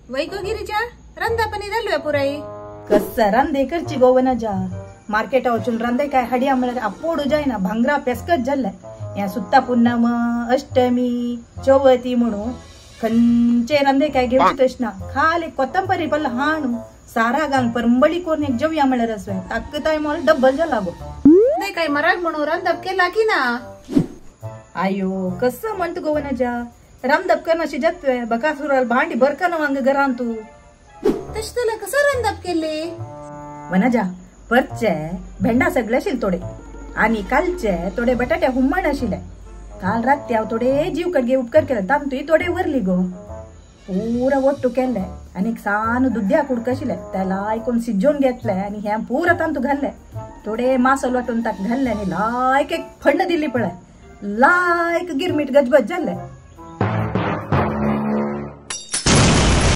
वै गो गिरिजा, रंदापणी जाल्लो पुराई. कसं रांदे करची गो वनजा, मार्केटा वचून रांदे काय हाडया म्हळ्यार आपोडू जायना, भांगरा पेसकत जाल्ले. ह्या सुत्ता पुन्नम, अष्टमी, चवथी म्हणून खंयचे रांदे काय घेवची तश ना. खाली कोथंबरी पल्ला हाणू सारा गांग परंबळी कोण एक जेवया म्हळ्यार असवे ताकताय मोल डब्बल जाला गो. नाही काय मराग म्हणून रांदप केला की ना? आयो कसं म्हणतो गो वनजा, रामदप करनाशी जातवे बकासुराल भांडी बरकन वांग घरान तू. तश तुला कसं रांदप केले? वनजा परचे भेंडा सगळे आशिल्ले थोडे आणि कालचे थोडे बटाटे हुमण आशिल्ले. काल राती हांव थोडे जीव कडगे उपकार केले तांतूय थोडे वरली गो. पुरा ಒಟ್ಟು केले आनी एक सान दुध्या कुडक आशिल्ले त्याला आयकून शिजोवन घेतले आनी हें पुरा तांतू घाल्ले. थोडे मासो वांटून ताका घाल्ले आनी लायक एक फण्ण दिली पळय, लायक गिरमीट गजबज जाल्ले.